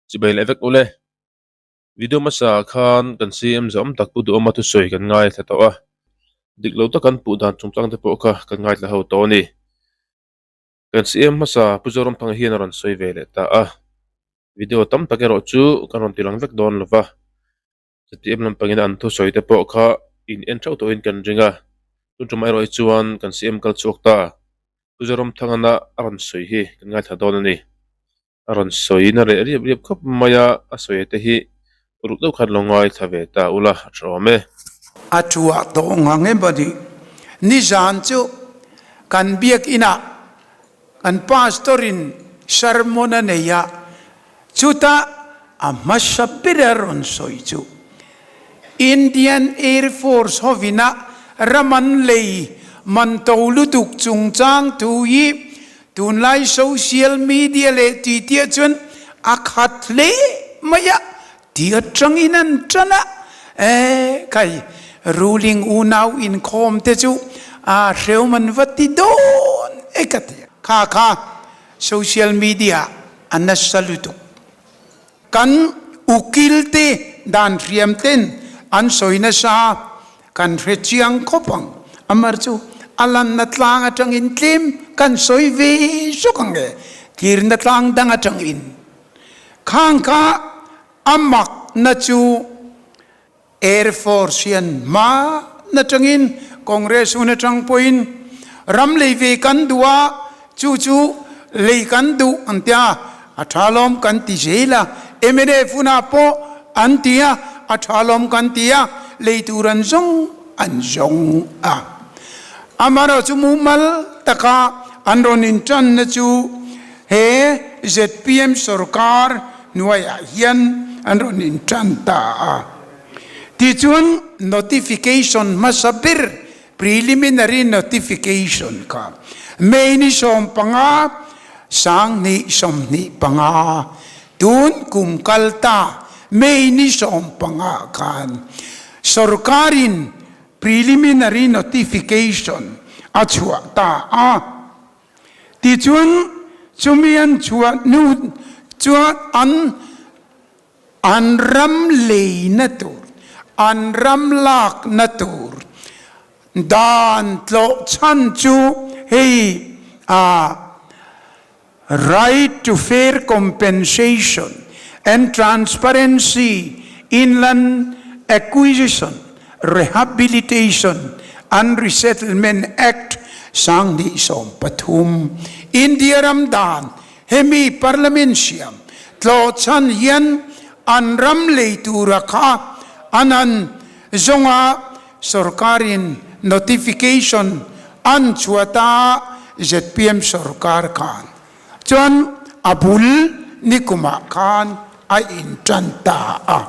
Chibai leh vek ule. Video hmasa ah khan kan CM zawm tak Pu Duhawma thusawi kan ngaithla tawh a, dik lo tak an puh dan chungchang te pawh kha kan ngaithla ho tawh a ni. Kan CM hmasa Pu Zoramthanga hian a rawn sawi ve leh ta a, video tam tak erawh chu kan rawn tilang vek dawn lo va. Zpm lampangin an thusawi te pawh kha in en theuh tawhin kan ring a, tun tumah erawh hi chuan kan CM kal chhuak ta. Pu Zoramthangana a rawn sawi hi kan ngaithla dawn a ni. A rawn sawi na leh riap riap khawp mai a, a sawi te hi ruk deuh khan lo ngaithla ve ta ula a tha awm e. A thuah tawh ngang em a ni. Nizan chu kan biakinah kan pastor in sermon a nei a, Chutah a hmasa ber a rawn sawi chu Indian Air Force hovina ram an lei man to lutuk chungchang thu hi tunlai social media leh titiah chuan a khat hle mai a ti atangin an tan a, e khai ruling unau inkhawm te chu a hreu man va ti dawn e ka ti a. Kha kha Social media a nasa lutuk. Kan ukil te dan hriam ten an sawi nasa kan hre chiang khawp ang. Amar chu a lanna tlang atangin tlem kan sawi ve zawk ang e, tlirna tlang dang atangin. Khang kha a makna chu Air Force hian hma atangin Congress hun atang pawhin ram lei ve kan duh a, chu chu lei kan duh an ti a, a tha lawm kan ti zel a, mnf hunah pawh an ti a, a tha lawm kan ti a, lei tur an zawng an zawng a. Amaherawhchu mumal taka an rawn intanna chu he zpm sorkar hnuaiah hian an rawn intan ta a. Tichuan notification hmasa ber, preliminary notification, kha May ni 15, 2025, tun kum kal ta May ni 15 khan sorkarin preliminary notification a chhuah ta a. Tichuan, chumi an chhuah hnu chuan an an ram leina tur, an ram lakna tur dan tlawh chhan chu hei a Right to fair compensation and transparency in land acquisition, Rehabilitation and Resettlement Act 2013, India ram dan hemi Parliament siam tlawhchhan hian an ram lei tura kha an han zawnga sorkarin notification an chhuat a zpm sorkar khan chuan a bul nikumah khan a intan ta a.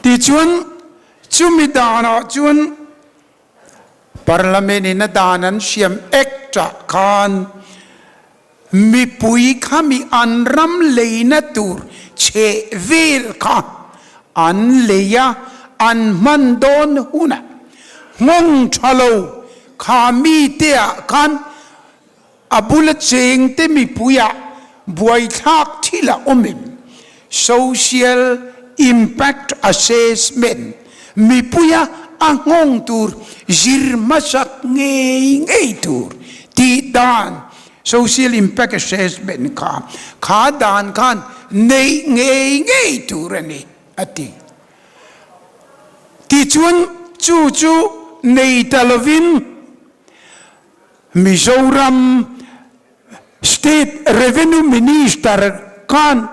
Tichuan, chumi danah chuan Parliament in a dan an siam Act ah khan mipui kha mi an ram leina tur chheh vel kha an lei a, an hman dawn hunah nghawng tha lo kha mite ah khan A bula chengte mipuiah buaithlak thil a awm em? Social Impact Assessment, Mipuia a nghawng tur zir hmasak ngei ngei tur tih dan Social Impact Assessment kha kha dan khan neih ngei ngei tur a ni, a ti. Tichuan chu chu nei ta lovin Mizoram State Revenue Minister khan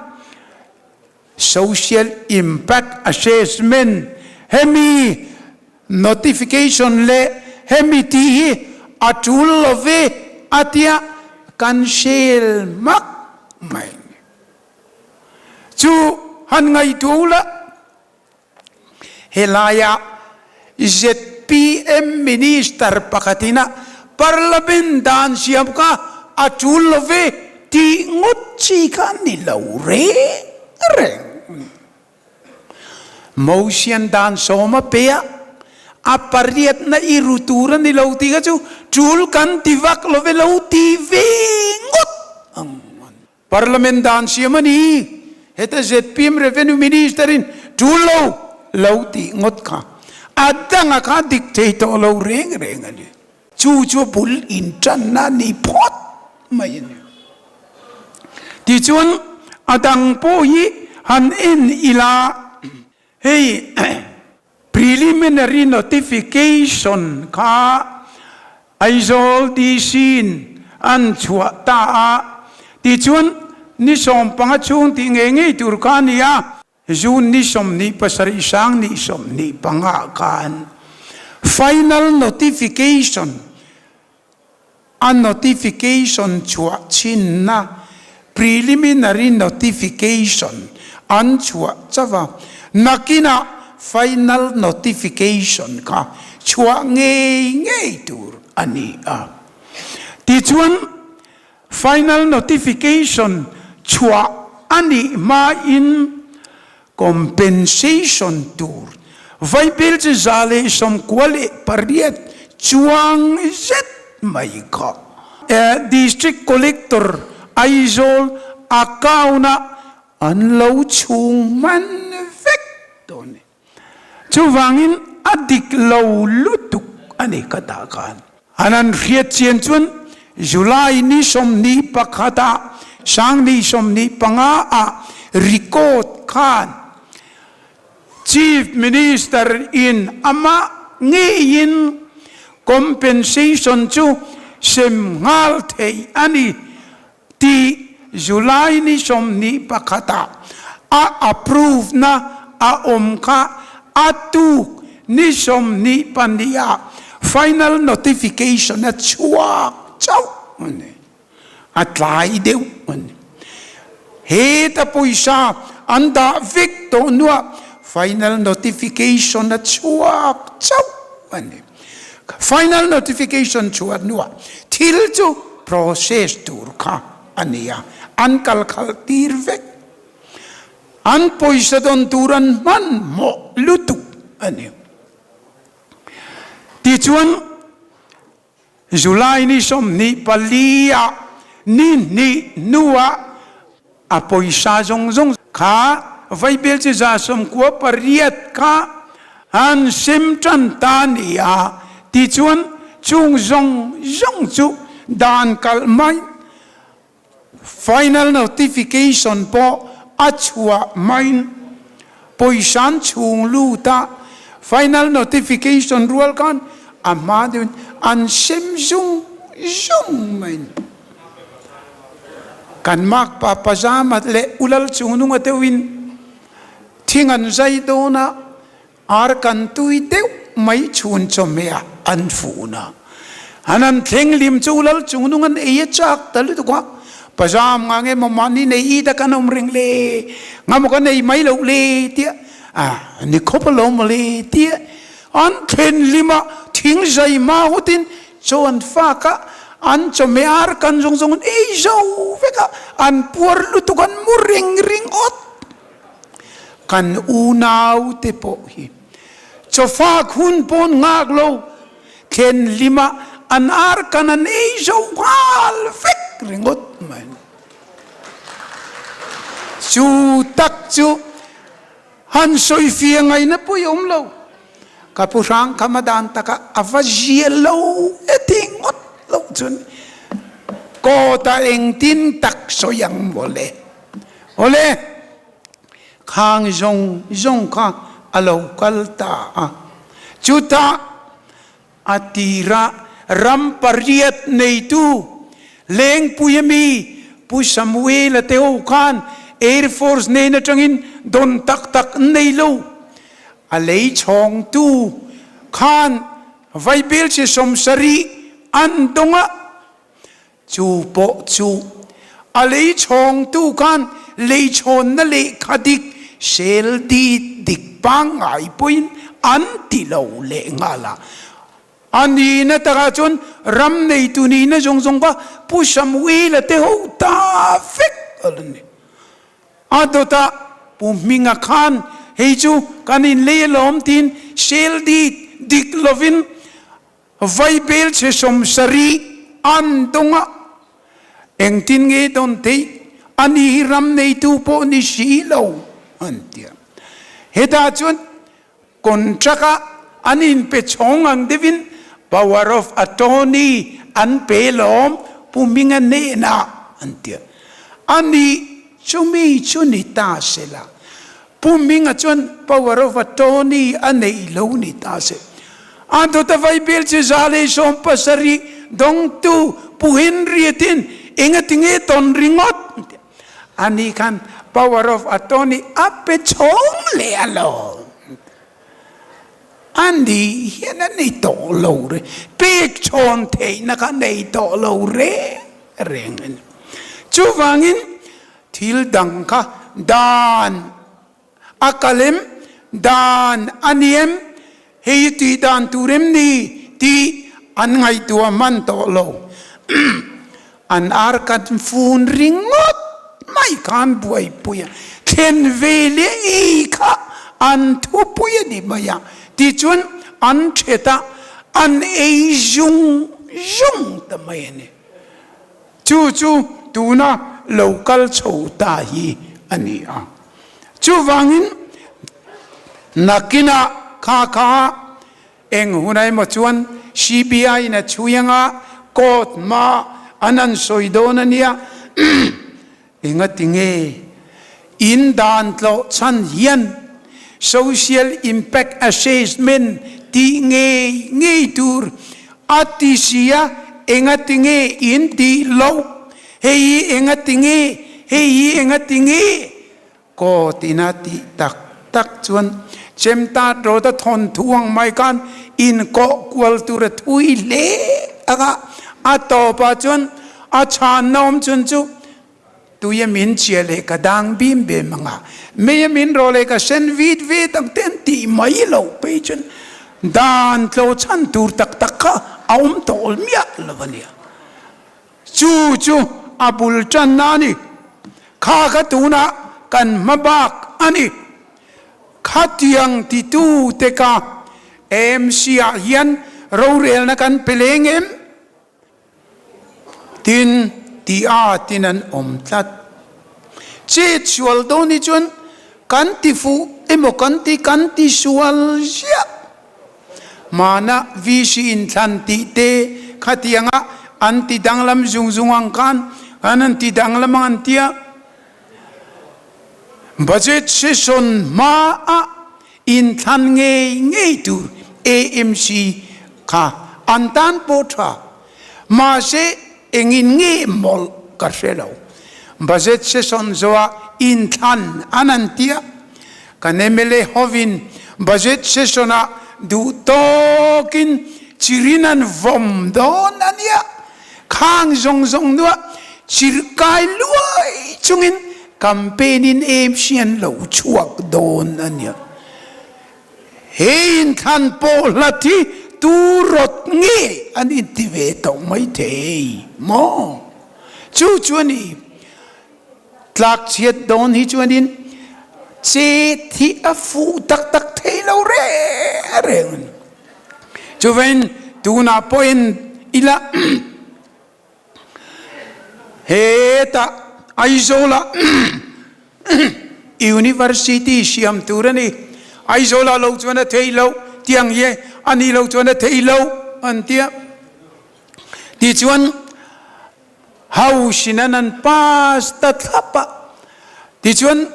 Social Impact Assessment hemi notification leh hemi tih hi a tul lo ve a tia kan sel hmak mai. Chu han ngaihtuah ula. Helaia zpm Minister pakhatin a Parliament dan siam kha a tul lo ve tih ngawt chi kha a ni lo reng reng. Motion dan sawm a pe a, a pariatna i ru tur a ni lo tih kha chu tul kan ti vak lo ve lo ti ve ngawt ang. Parliament dan siam a ni. Heta zpm Revenue Minister in tul lo lo tih ngawt kha a danga kha dik thei tawh lo reng reng a ni. Chu chu bul intanna a ni phawt mai a ni. Tichuan a dang pawh hi han en ila hei Preliminary Notification kha Aizawl DC-in an chhuah ta a, tichuan ni 15 chhung tih ngei ngei tur kha a ni a. June ni 27 sang ni 25 khan Final Notification a notification chhuah chhinna, preliminary notification, an chhuah chauh a, nakinah final notification kha chhuah ngei ngei tur a ni a. Tichuan, final notification chhuah a nih hmain Compensation tur vaibel chi 198 chuang zet mai kha District Collector Aizawl account-ah an lo chhung hman vek tawh a ni. Chuvangin a dik lo lutuk a ni ka tah khan. An an hriat chian chuan July ni 21 ah sang ni 25 ah record khan Chief Minister in amah ngeiin compensation chu sem nghal theih a ni tih July ni 21 ah a approve na a awm kha a tuk ni 22 ah final notification a chhuak chauh a ni. A tlai deuh a ni. Heta pawisa an dah vek tawh hnuah final notification a chhuak chauh a ni. Final notification chhuah hnuah thil chu process tur kha a ni a, an kal khalh tir vek. An pawisa dawn tur an hmanhmawh lutuk a ni. Tichuan July ni 24 ah ni hnih hnuah a pawisa zawng zawng kha vaibel chi 98 kha an sem tan ta ni a, tichuan chung zawng zawng chu dan kalh mai Final notification pawh a chhuah hmain pawisan chhung lut a, final notification rual khan a hma deuhin an sem zung zung mai. Kan makpa pajama leh ulal chungnunga deuhin thing an zai dawn a, Ar kan tui deuh mai chhun chawhmeh ah an fun a, an han thleng lim chu lal chungnung an ei a chak ta lutuk a, pazam nga nge maw mahni nei i ta kan awm reng le, nga maw kan ei mai loh le tia a ni khawp alawm maw le tia an thlen lim a thing zai hma hutin chaw an fak a, an chawhmeh ar kan zawng zawng an ei zo vek a, an puar lutuk an mu ring ring awt. Kan unaute pawh hi chawfak hun pawn nghak lo thlen hlima an ar kan an ei zo nghal vek ringawt mai. Chu tak chu han sawi fia ngaihna pawh i awm lo. Ka pu hrang kha ma dan taka a va zia lo e ti ngawt loh chuan kawta engtin tak sawi ang mawle. Awle, khang zawng zawng kha a lo kal ta a. Chutah a tirah ram pariat neitu Lengpui ami Pu Samuel-a te ho khan Air Force nen atangin dawn tak tak an nei lo. A lei chhawngtu khan vaibelchhe 70 an dawng a. Chu pawh chu a lei chhawngtu khan lei chhawnna lehkha dik sel dit dik pangngai pawhin an ti lo leh nghal a. A nihna takah chuan ram neitu nihna zawng zawng kha Pu Samuela te ho ta vek a la ni. A dawtah Pu Hminga khan hei chu kan inlei alawm tiin sel dit dik lovin Vaibel chhe 70 an dawng a, engtin nge dawn theih? Ani hi ram neitu pawh ni si lo an ti a. Hetah chuan contract a an inpe chhawng ang deuhin power of attorney an pe lawm Pu Hminga hnenah an ti a. Ani chumi chu ni ta se la, Pu Hminga chuan power of attorney a neih lo ni ta se. A dawta vaibel chi 170 dawngtu Pu Henry tin engatinge tawn ringawt an ti a. Ani khan power of attorney a pe chhawng leh a lo. A nih hian a nei tawh lo re, pek chhawn theihna kha nei tawh lo reng reng a ni. Chuvangin thil dang kha dan a kal em, dan a ni em, hei hi tih dan tur em ni tih an ngaihtuah hman tawh lo. An ar kan fun ringawt mai khan buaipui a, thlen ve leh ei kha an thupui a ni mai a, tichuan an thet a, an ei zung zung ta mai a ni. Chu chu tuna lo kal chho ta hi a ni a. Chuvangin nakinah kha kha Eng hun emaw chuan CBI in a chhui anga court hma an han sawi dawn a nia. Engati nge in dan tlawh chhan hian social impact assessment tih ngei ngei tur a ti si a, engati nge in tih loh? Hei hi engati nge? Hei hi engati nge? Court ina tih tak tak chuan Chemtat Road a thawn thu ang mai khan inkawh kual tur a thui hle ang a, a tawpah chuan a chhanna awm chhun chu tui a min chhia leh ka dang bim bem ang a, mei a min rawh leh ka sen vit vit ang te an tih mai loh phei chuan dan tlo chhan tur tak tak kha a awm tawh miah lo a nia. Chu chu a bul tanna a ni. Kha kha tunah kan hma bak a ni. Khatiang titute ka AMC ah hian rorelna kan pe leng em? Tin, ti a tin an awm tlat. Chet sual dawn hi chuan kan ti fuh emaw kan ti kan ti sual ziah. Hmana VC inthlan tih te khatianga an ti danglam zung zung ang khan kan han ti danglam ang an tia. Budget session hmaa inthlan ngei ngei tur AMC kha an tan pawh tha. Mahse engin nge mawlh ka hre lo. Budget session zawha inthlan an han tia, kan mla hovin budget session ah duh tawkin chirin an vawm dawn a nia. Khang zawng zawng nuah chirh kai luai chungin campaign in AMC an lo chhuak dawn a nia. He inthlan pawh hlat hi tu rawt nge an inti ve tawh mai thei maw? Chu chuan i tlak chhiat dawn hi chuanin chet hi a fuh tak tak thei lo reng reng a ni. Chuvangin tunah pawhin ila Hetah Aizawlah University siam tur a ni. Aizawlah lo chuan a theih loh, tiang hi a nih loh chuan a theih loh an ti a. Tichuan House in an an pass ta thlap a. Tichuan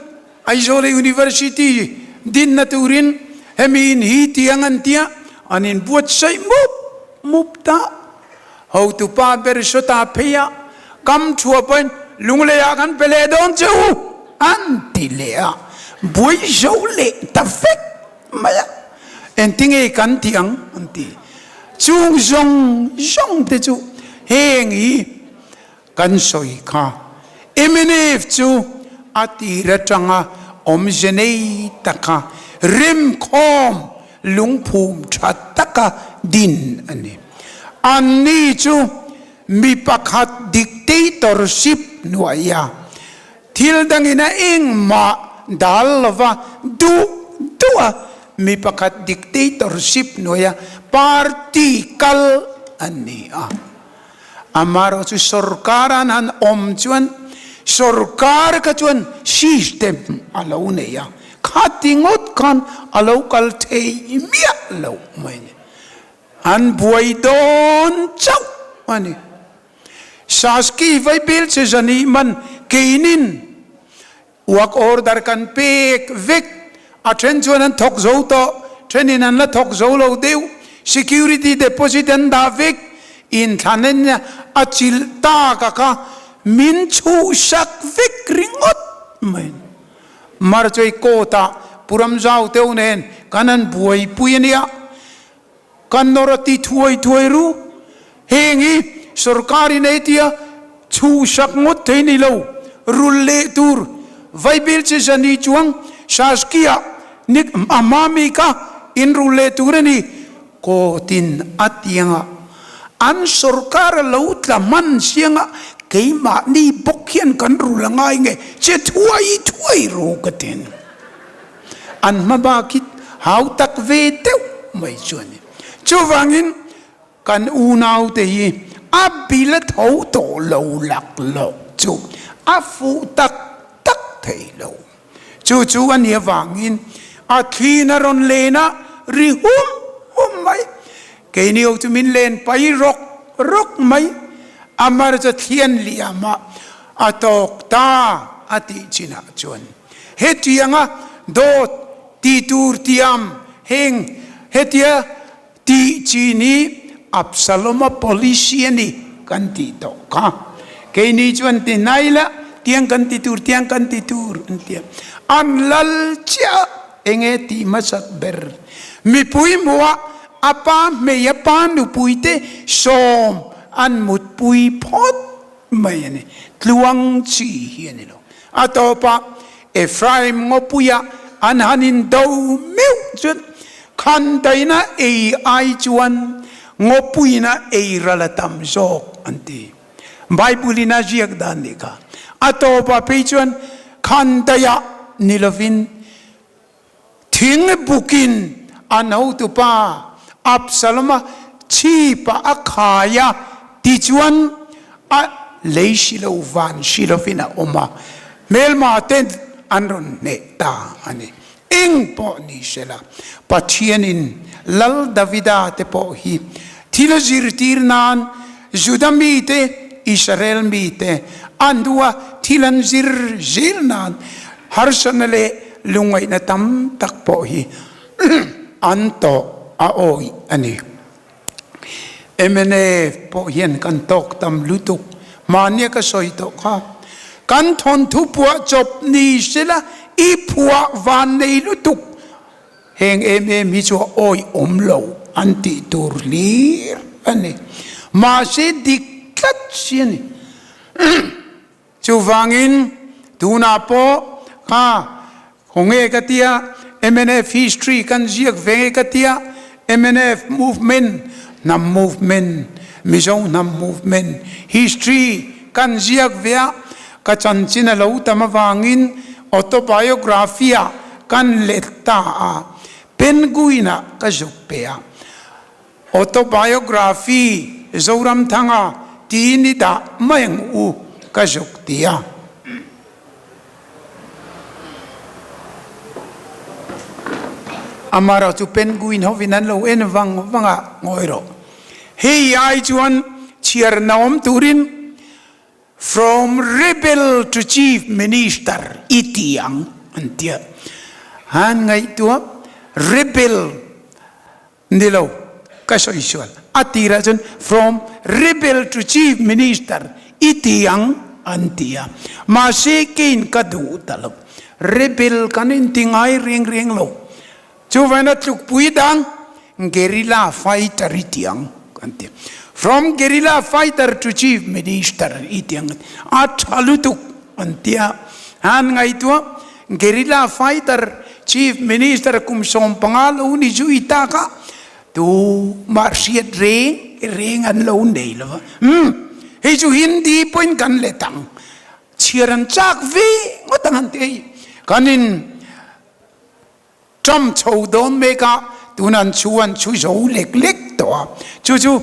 Aizawl University dinna turin hemi in hi tiang an ti a, an inbuatsaih mup mup ta. Hotupa ber sawta phei a, kam thua pawhin Lunglei ah kan pe leh dawn che u an ti leh a, buai zo leh ta vek mai a, engtinge kan ti ang an ti. Chung zawng zawng te chu heng hi kan sawi kha. Mnf chu a tir atanga awmze nei taka remkhawm lungphum tha taka din a ni. Anni chu mi pakhat dictatorship hnuaia thil dangin a engmah dal lova duh duh a mi pakhat dictatorship hnuaia party kal an ni a. Amaherawhchu sorkar an han awm chuan. Sorkar kha chuan system a lo nei a, khati ngawt khan a lo kal thei miah lo mai a ni. An buai dawn chauh a ni. Saski vaibel che zani man keinin Work order kan pek vek, a then chuan an thawk zo tawh, thenin an la thawk zo lo deuh, security deposit an dah vek, inthlan a chilh tak a kha min chhuhsak vek ringawt mai. Marchei court ah Pu Ramzau teuh nen kan han buaipui a nia. Kan nawr a ti thuai thuai ru. Heng hi sorkarin ei tia chhuhsak ngawt thei ni lo, rul leh tur Vaibil chi zani chuang Saskia nik a hma mi kha in rul leh tur a ni. Kawtin a tianga an sorkar a lo tla hman sianga keimahni bawk hian kan rul a ngai nge che thuai thuai ru ka ti a ni. An hma bak hi hau tak ve deuh mai chu a ni. Chuvangin kan unaute hi a bil a tho tawh lo laklawk chu a fuh tak tak thei lo. Chu chu a nih avangin a thliin a rawn len a, ri hum hum mai. Keini ho chu min len pai rawk rawk mai. A mar chu thlian liamah a tawk ta a tih chinah chuan. Hetianga dawt ti tur tiam heng hetia tih chin hi Absalom-a policy a ni kan tih tawh kha. Keini chuan ti hnai la, tiang kan ti tur, tiang kan ti tur an ti a. An lal chiah enge tih hmasak ber? Mipui hmuhah a pa hmei a pa nupuite sawm an mutpui phawt mai a ni. Tluang chi hi a ni lo. A tawpah Ephraim ngawpuia an han indo meuh chuan khandaina ei ai chuan ngawpuina ei ral a tam zawk an ti. Bible-in a ziak dan nih kha. A tawpah phei chuan khandaiah ni lovin Thing bukin an hotupa Absalom-a chhipah a khai a, tichuan a lei si lo van si lovin a awm a, hmelma ten an rawn hneh ta a ni. Eng pawh ni sela, Pathianin Lal Davida te pawh hi thil a zirtir nan Juda mite, Israel mite an duh a, thil an zir zel nan harsatna leh lungngaihna tam tak pawh hi an tawh a awih a ni. Mnf pawh hian kan tawk tam lutuk, mahnia ka sawi tawh kha. Kan thawnthu phuah chawp ni sela i phuah van nei lutuk. Heng em em hi chu a awihawm lo an tih tur hlir a ni. Mahse dik tlat si a ni. Chuvangin tunah pawh kha khawnge ka tia mnf history kan ziak ve nge ka tia mnf movement hnam movement Mizo hnam movement history kan ziak ve a ka chanchin a lo tam avangin autobiography ah kan let ta a, Penguin ah ka zuk pe a, Autobiography Zoramthanga tiin i dah mai ang u ka zuk ti a. Amaherawh chu Penguin hovin an lo en vang vang a, ngawi rawh. Hei ai chuan chhiar naawm turin From rebel to chief minister i ti ang an ti a. Han ngaihtuah rebel ni lo ka sawi sual a tirah chuan from rebel to chief minister i ti ang an ti a. Mahse keiin ka duh ta lo. Rebel kan inti ngai reng reng lo. Chuvain a tlukpui dang guerrilla fighter i ti ang kan ti. From guerrilla fighter to chief minister i ti ang a tha lutuk an ti a. Han ngaihtuah guerrilla fighter chief minister kum 15 lo ni chu i tak a tu mah hriat reng reng an lo nei lo va. Umm hei chu Hindi pawhin kan let ang chhiar an chak ve ngawt ang an ti hei. Kan in Trump chho dawn mek a, tun an chhu an chhu zo lek lek tawh a. Chu chu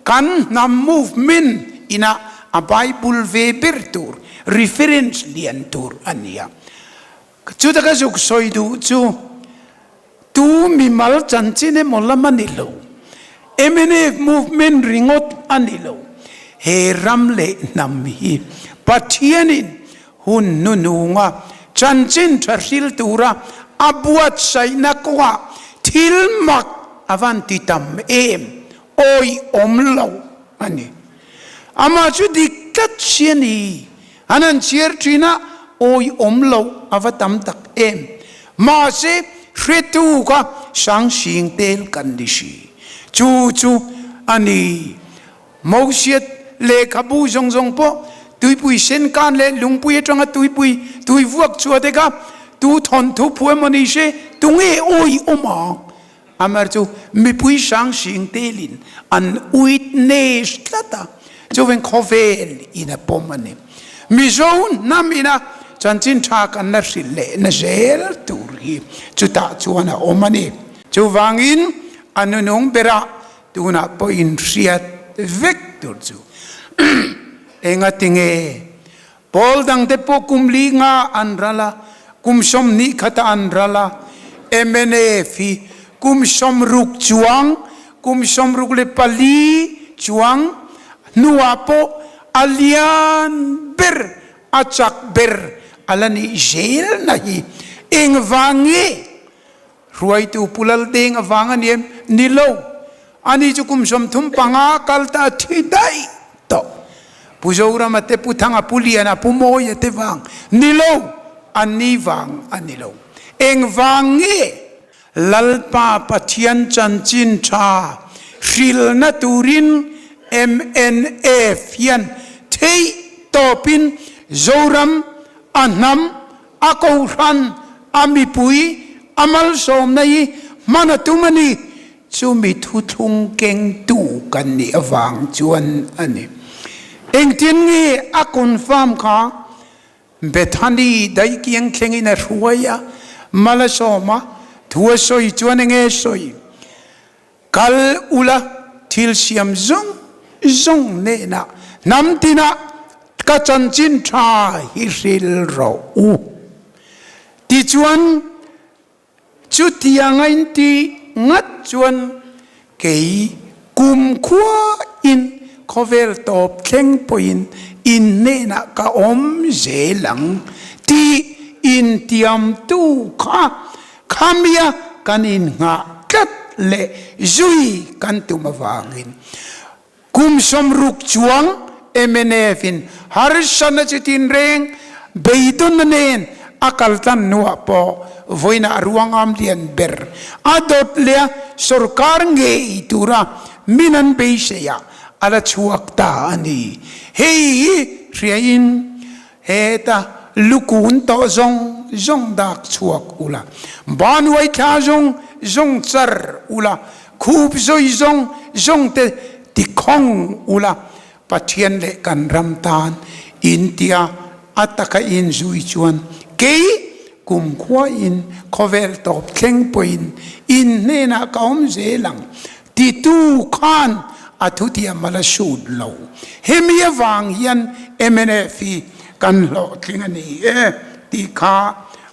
kan hnam movement ina a Bible ve ber tur. Reference lian tur a ni a. Chuta ka zuk sawi duh chu tu mimal chanchin emaw lam a ni lo, mnf movement ringawt a ni lo. He ram leh hnam hi Pathianin hun hnununga chanchin tha hril tura a buatsaihna kawngah thil mak a van ti tam em awihawm lo a ni. Amah chu dik tlat si a ni. An han chhiar thin a, awihawm loh a va tam tak em. Mahse, hretu kha Sangsing tel kan ni si. Chu chu a ni. Mosiat lehkhabu zawng zawng pawh tuipui sen kan leh lungpui atanga tuipui tui vuak chhuah te kha tu thawnthu phu emaw ni se tunge awihawm ang? Amar chu mipui Sangsing telin an witness tlat a, chuveng khawvel in a pawm a ni. Mizo hnam ina chanchin tha kan la hrilh leh na zel tur hi chutah chuan a awm a ni. Chuvangin a nunung berah tunah pawh in hriat vek tur chu engati nge Pawl dangte pawh kum li nga an ral a, kum 20 khatah an ral a, mnf hi kum 60 chuang, kum 64 chuang hnuah pawh a lian ber, a chak ber a la nih zelna hi engvang nge? Hruaitu Pu Laldeng avang a ni em? Ni lo. Ani chu kum 35 kal ta a thi daih tawh. Pu Zorama te, Pu Thanga, Pu Liana, Pu Mawia te vang ni lo. Anni vang a ni lo. Engvang nge Lalpa Pathian chanchin tha hrilna turin mnf hian theih tawpin Zoram a hnam A kohhran, a mipui, a malsawmna hi hman a tum a ni. Chumi thuthlung kengtu kan nih avang chuan a ni. Engtin nge a confirm kha? Bethany daihkiang thlengin a hruai a, mal a sawm a, thu a sawi chuan enge sawi? Kal ula thil siam zawng zawng hnenah hnam tinah ka chanchin tha hi hril rawh u. Tichuan, chutiang a inti ngat chuan kei kumkhua in khawvel tawp thleng pawhin in hnenah ka awm zel ang tih intiamtu kha Khamia kan innghah tlat leh zui kan tum avangin kum 60 chuang mnf in harsatna chi tinreng beidawnna nen a kaltlan hnuah pawh vawiinah ruangam lian ber a dawt leh a sorkar ngei tura min an beisei ah a la chhuak ta a ni. Hei hi hriain Heta lukun tawh zawng zawng dak chhuak ula, banuai thla zawng zawng char ula, khup zawi zawng zawng te tikhawng ula, Pathian leh kan ram tan in tia a taka in zui chuan kei kumkhua in khawvel tawp thleng pawhin in hnenah ka awm zel ang Titu khan a thutiam a la sut lo. Hemi avang hian mnf hi kan hlawhtling a ni e tih kha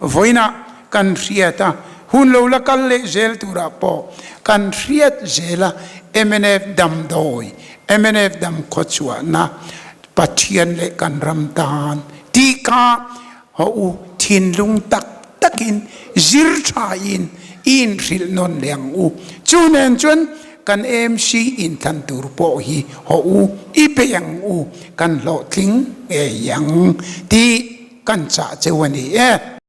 vawiinah kan hriat a, hun lo la kal leh zel turah pawh kan hriat zel a, mnf damdawi, mnf dam khawchhuahna, Pathian leh kan ram tan tih kha Haw u, thinlung tak takin zir thain i inhrilh nawn leh ang u. Chu nen chuan kan AMC inthlan tur pawh hi haw u, i bei ang u, kan hlawhtling ngei ang tih kan chah cheu a ni e.